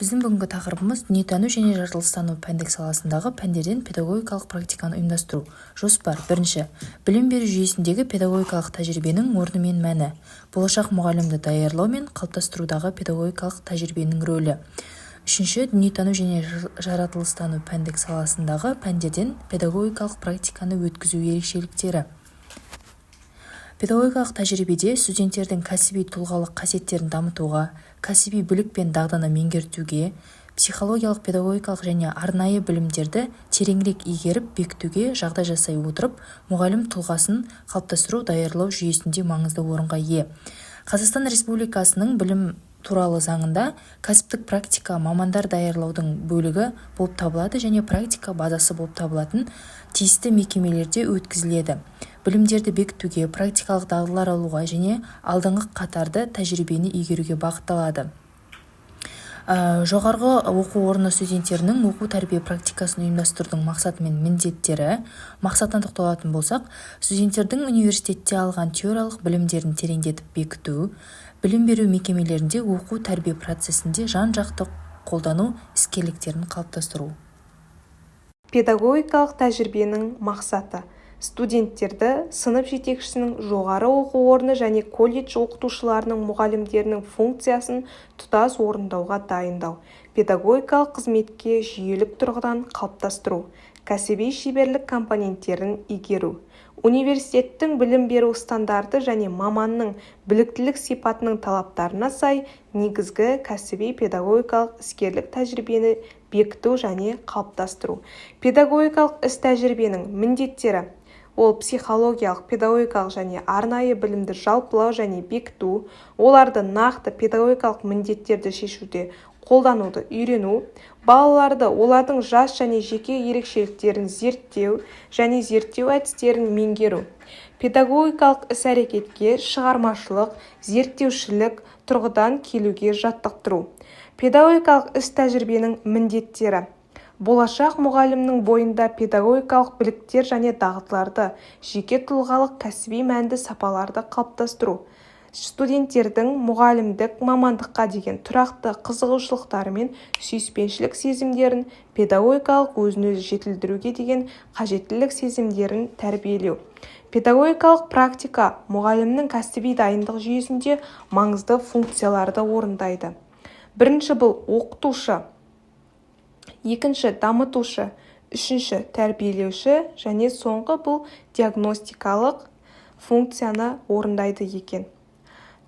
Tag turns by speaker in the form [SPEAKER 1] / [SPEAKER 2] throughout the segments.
[SPEAKER 1] Біздің бүгінгі тақырыбымыз «Дүниетану және жаратылыстану» пәндік саласындағы пәндерден педагогикалық практиканы ұйымдастыру. Жоспар. Бірінші. Білім беру жүйесіндегі педагогикалық тәжірибенің орны мен мәні. Болашақ мұғалімді даярлау мен қалыптастырудағы педагогикалық тәжірибенің рөлі. Үшінші. Дүниетану және жаратылыстану пәндік саласындағы пәндерден педагогикалық практиканы өткізу ерекшеліктері. Педагогикалық тәжірибеде студенттердің кәсіби тұлғалық қасиеттерін дамытуға, кәсіби білік пен дағдыны меңгертуге, психологиялық, педагогикалық және арнайы білімдерді тереңірек игеріп, бекітуге жағдай жасай отырып, мұғалім тұлғасын қалыптастыру, даярлау жүйесінде маңызды орынға ие. Қазақстан Республикасының Білім туралы Заңында кәсіптік практика мамандар даярлаудың бөлігі болып табылады және практика базасы болып табылатын тиісті мекемелерде өткізіледі, білімдерді бекітуге, практикалық дағдылар алуға және алдыңғы қатарлы тәжірибені игеруге бағытталады. Жоғарғы оқу орны студенттерінің оқу-тәрбие практикасын ұйымдастырудың мақсаты мен міндеттері. Мақсатына тоқталатын болсақ, студенттердің университетте алған теориялық білімдерін тереңдетіп бекіту, білім беру мекемелерінде оқу-тәрбие процесінде жан-жақты қолдану іскерліктерін қалыптастыру.
[SPEAKER 2] Педагогикалық тәжірибенің мақсаты: студенттерді сынып жетекшісінің, жоғары оқу орны және колледж оқытушыларының, мұғалімдерінің функциясын тұтас орындауға дайындау, педагогикалық қызметке жүйелік тұрғыдан қалыптастыру, кәсіби шеберлік компоненттерін игеру, университеттің білім беру стандарты және маманның біліктілік сипатының талаптарына сай негізгі кәсіби педагогикалық іскерлік тәжірибені бекіту және қалыптастыру. Педагогикалық іс-тәжірибенің міндеттері: ол психологиялық, педагогикалық және арнайы білімді жалпылау және бекіту, оларды нақты педагогикалық міндеттерді шешуде қолдануды үйрену, балаларды, олардың жас және жеке ерекшеліктерін зерттеу және зерттеу әдістерін меңгеру, педагогикалық іс-әрекетке шығармашылық, зерттеушілік тұрғыдан келуге жаттықтыру. Педагогикалық іс-тәжірибенің міндеттері: болашақ мұғалімнің бойында педагогикалық біліктер және дағдыларды, жеке тұлғалық кәсіби мәнді сапаларды қалыптастыру, студенттердің мұғалімдік мамандыққа деген тұрақты қызығушылықтары мен сүйіспеншілік сезімдерін, педагогикалық өзін-өзі жетілдіруге деген қажеттілік сезімдерін тәрбиелеу. Педагогикалық практика мұғалімнің кәсіби дайындық жүйесінде маңызды функцияларды орындайды. Бірінші, бұл оқытушы, екінші, дамытушы, үшінші, тәрбиелеуші және соңғы, бұл диагностикалық функцияны орындайды екен.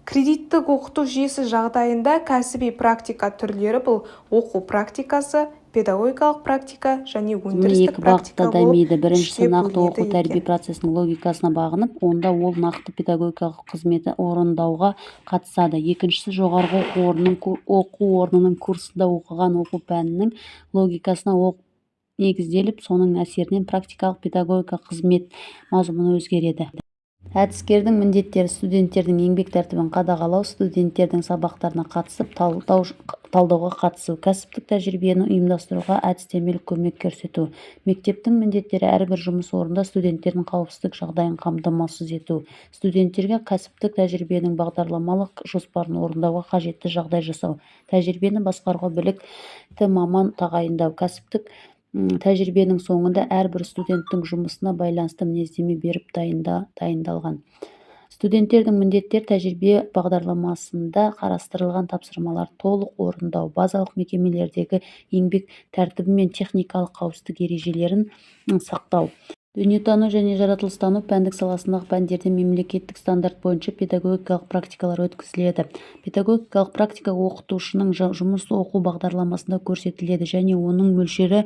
[SPEAKER 2] Кредиттік оқыту жүйесі жағдайында кәсіби практика түрлері: бұл оқу практикасы, педагогикалық практика және өндірістік
[SPEAKER 3] Екі
[SPEAKER 2] практика
[SPEAKER 3] бағытта
[SPEAKER 2] болып
[SPEAKER 3] дамиды. Біріншісі
[SPEAKER 2] үшке
[SPEAKER 3] нақты
[SPEAKER 2] бөлінеді
[SPEAKER 3] оқу-тәрбие
[SPEAKER 2] екен.
[SPEAKER 3] процесінің логикасына бағынып, онда ол нақты педагогикалық қызметті орындауға қатысады. Екіншісі жоғарғы оқу орнының курсында оқыған оқу пәнінің логикасына негізделіп, соның әсерінен практикалық педагогикалық қызмет мазмұны өзгереді. Әдіскердің міндеттері: студенттердің еңбек тәртібін қадағалау, студенттердің сабақтарына қатысып, талдауға қатысу, кәсіптік тәжірибені ұйымдастыруға әдістемелік көмек көрсету. Мектептің міндеттері: әрбір жұмыс орнында студенттердің қауіпсіздік жағдайын қамтамасыз ету, студенттерге кәсіптік тәжірибенің бағдарламалық жоспарын орындауға қажетті жағдай жасау, тәжірибені басқаруға білікті маман тағайындау, кәсіптік тәжірибенің соңында әрбір студенттің жұмысына байланысты мінездеме беріп дайындалған. Студенттердің міндеттері: тәжірибе бағдарламасында қарастырылған тапсырмаларды толық орындау, базалық мекемелердегі еңбек тәртібі мен техникалық қауіпсіздік ережелерін сақтау. Дүниетану және жаратылыстану пәндік саласындағы пәндерден мемлекеттік стандарт бойынша педагогикалық практикалар өткізіледі. Педагогикалық практика оқытушының жұмыс оқу бағдарламасында көрсетіледі және оның мөлшері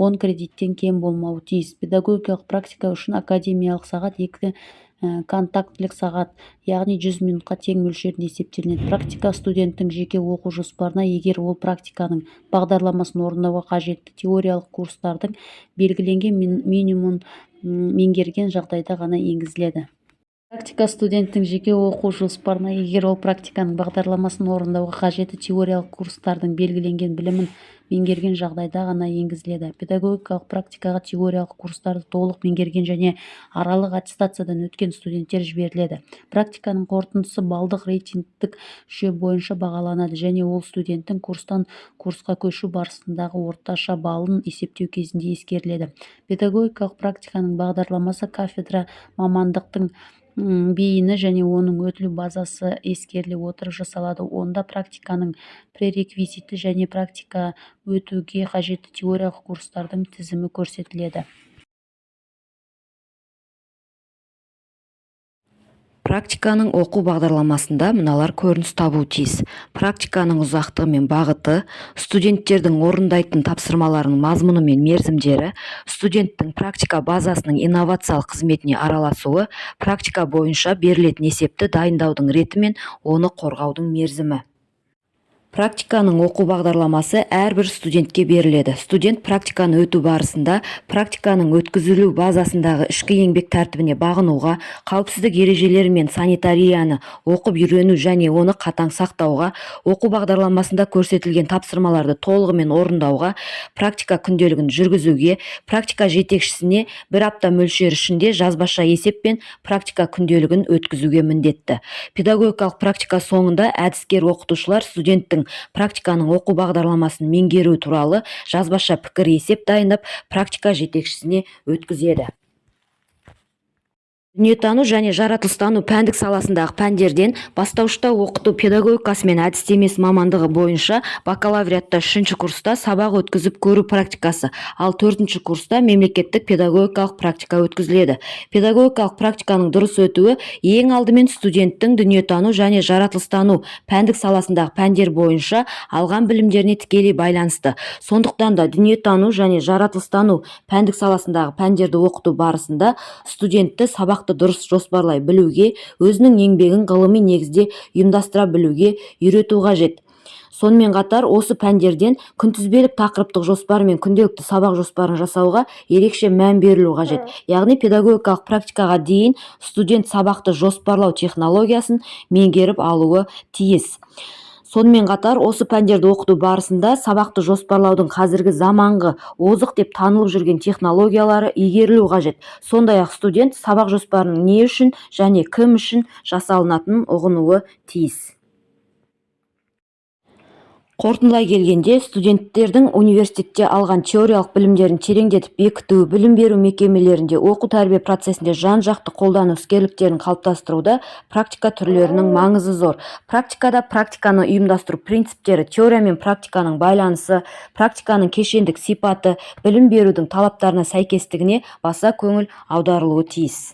[SPEAKER 3] 10 кредиттен кем болмауы тиіс. Педагогикалық практика үшін академиялық сағат 2 контактілік сағат, яғни 100 минутқа тең мөлшерінде есептелінеді. Практика студенттің жеке оқу жоспарына, егер ол практиканың бағдарламасын орындауға қажетті теориялық курстардың белгіленген минимумын меңгерген жағдайда ғана енгізіледі. Практика студенттің жеке оқу жоспарына, егер ол практиканың бағдарламасын орындауға қажетті теориялық курстардың белгіленген білімін меңгерген жағдайда ғана енгізіледі. Педагогикалық практикаға теориялық курстарды толық меңгерген және аралық аттестациядан өткен студенттер жіберіледі. Практиканың қорытындысы балдық рейтингтік жүйе бойынша бағаланады және ол студенттің курстан курсқа көшу барысындағы орташа балын есептеу кезінде ескеріледі. Педагогикалық практиканың бағдарламасы кафедра мамандықтың бейіні және оның өтілу базасы ескеріле отырып жасалады. Онда практиканың пререквизиті және практика өтуге қажетті теориялық курстардың тізімі көрсетіледі.
[SPEAKER 4] Практиканың оқу бағдарламасында мыналар көрініс табуы тиіс: практиканың ұзақтығы мен бағыты, студенттердің орындайтын тапсырмаларының мазмұны мен мерзімдері, студенттің практика базасының инновациялық қызметіне араласуы, практика бойынша берілетін есепті дайындаудың реті мен оны қорғаудың мерзімі. Практиканың оқу бағдарламасы әрбір студентке беріледі. Студент практиканы өту барысында практиканың өткізілу базасындағы ішкі еңбек тәртібіне бағынуға, қауіпсіздік ережелері мен санитарияны оқып үйрену және оны қатаң сақтауға, оқу бағдарламасында көрсетілген тапсырмаларды толығымен орындауға, практика күнделігін жүргізуге, практика жетекшісіне бір апта мөлшері ішінде жазбаша есеп пен практика күнделігін өткізуге міндетті. Педагогикалық практика соңында әдіскер оқытушылар студенттің практиканың оқу бағдарламасын меңгеруі туралы жазбаша пікір есеп дайындап, практика жетекшісіне өткізеді. Дүниетану және жаратылыстану пәндік саласындағы пәндерден бастауышта оқыту педагогикасы мен әдістемесі мамандығы бойынша бакалавриатта үшінші курста сабақ өткізіп көру практикасы, ал төртінші курста мемлекеттік педагогикалық практика өткізіледі. Педагогикалық практиканың дұрыс өтуі ең алдымен студенттің дүниетану және жаратылыстану пәндік саласындағы пәндер бойынша алған білімдеріне тікелей байланысты. Сондықтан да дүниетану және жаратылыстану пәндік саласындағы пәндерді оқыту барысында студентті сабақты дұрыс жоспарлай білуге, өзінің еңбегін ғылыми негізде ұйымдастыра білуге үйрету қажет. Сонымен қатар осы пәндерден күнтізбелік тақырыптық жоспар мен күнделікті сабақ жоспарын жасауға ерекше мән берілу қажет. Яғни педагогикалық практикаға дейін студент сабақты жоспарлау технологиясын меңгеріп алуы тиіс. Сонымен қатар осы пәндерді оқыту барысында сабақты жоспарлаудың қазіргі заманғы озық деп танылып жүрген технологиялары игерілу қажет. Сондай-ақ студент сабақ жоспарының не үшін және кім үшін жасалынатынын ұғынуы тиіс. Қорытындылай келгенде, студенттердің университетте алған теориялық білімдерін тереңдетіп бекіту, білім беру мекемелерінде оқу-тәрбие процесінде жан-жақты қолдану іскерліктерін қалыптастыруда практика түрлерінің маңызы зор. Практикада практиканы ұйымдастыру принциптері, теория мен практиканың байланысы, практиканың кешендік сипаты, білім берудің талаптарына сәйкестігіне баса көңіл аударылуы тиіс.